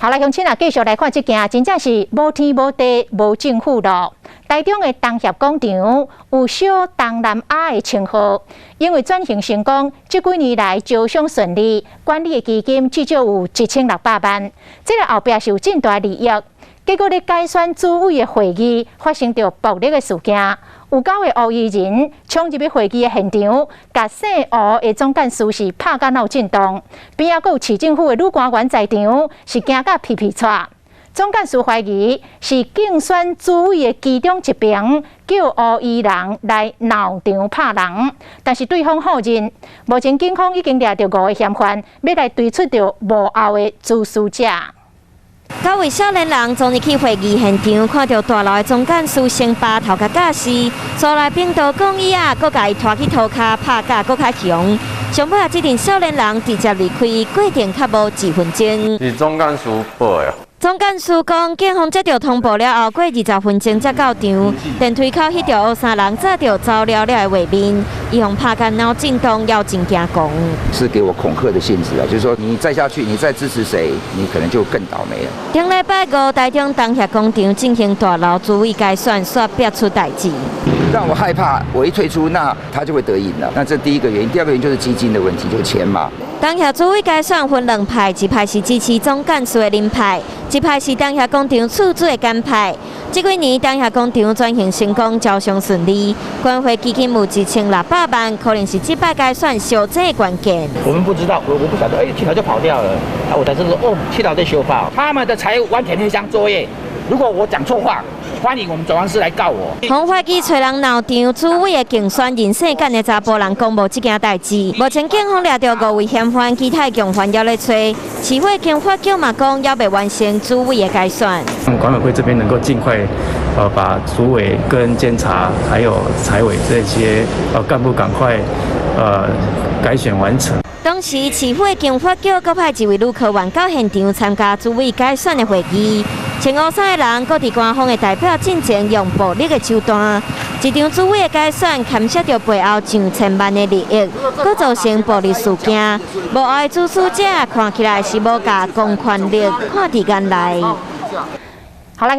好啦，鄉親啊，繼續來看這件，真正是無天無地無政府咯。台中的東協廣場有小東南亞的稱號，因為轉型成功，這幾年來招商順利，管理的基金至少有1600萬。這个後壁是有真大利益。結果咧改選主委的會議發生著暴力的事件，有九个烏衣人衝入去會議的現場，共姓吳的總幹事是拍甲腦震盪，邊仔閣有市政府的女官員在場，是驚甲皮皮掣。總幹事懷疑是競選主委的其中一邊叫烏衣人來鬧場拍人，但是對方否認。目前警方已經掠著五个嫌犯，欲來追出著幕後的主使者。九位少年人昨日去會議現場，看著大樓的總幹事先拔頭共架勢，紲來冰刀講椅仔，閣共伊拖去塗跤拍甲閣較兇。上尾啊，這陣少年人直接離開，過程較無幾分鐘。是總幹事報的。總幹事講，警方接著通報了後，過20分鐘才到場。電梯口彼條烏衫人早就走了了的畫面，伊予拍甲腦震盪，猶真驚狂。是給我恐嚇的性質啊，就是說你再下去，你再支持誰，你可能就更倒霉了。頂禮拜五，台中東協廣場進行大樓主委改選，煞變出代誌。讓我害怕，我一退出，那他就會得贏了。那這第一個原因，第二個原因就是基金的問題，就是錢嘛。東協主委改選分兩派，一派是支持總幹事的林派，一派是東協廣場厝主的簡派。這幾年東協廣場轉型成功，招商順利，管會基金有1600萬，可能是這擺改選相爭的關鍵。我們不知道，我不曉得，哎，七樓就跑掉了，啊，我才知道哦，七樓在修復，他們的財務完全黑箱作業。如果我講錯話，歡迎我們總幹事來告我。方發起揣人鬧場，主委的競選人姓簡的查埔人講無這件代誌。目前警方掠著五位嫌犯，其他共犯猶咧揣。市會經發局嘛講，猶未完成主委的改選。管委會這邊能夠盡快，把主委跟監察還有財委這些幹部趕快，改選完成。當時市會經發局閣派一位女科員到現場參加主委改選的會議。穿烏衫的人，閣佇官方的代表進前用暴力的手段，這場主委的改選牽涉著背後上千萬的利益，閣造成暴力事件。幕後的主使者看起來是無共公權力看佇眼內。好啦，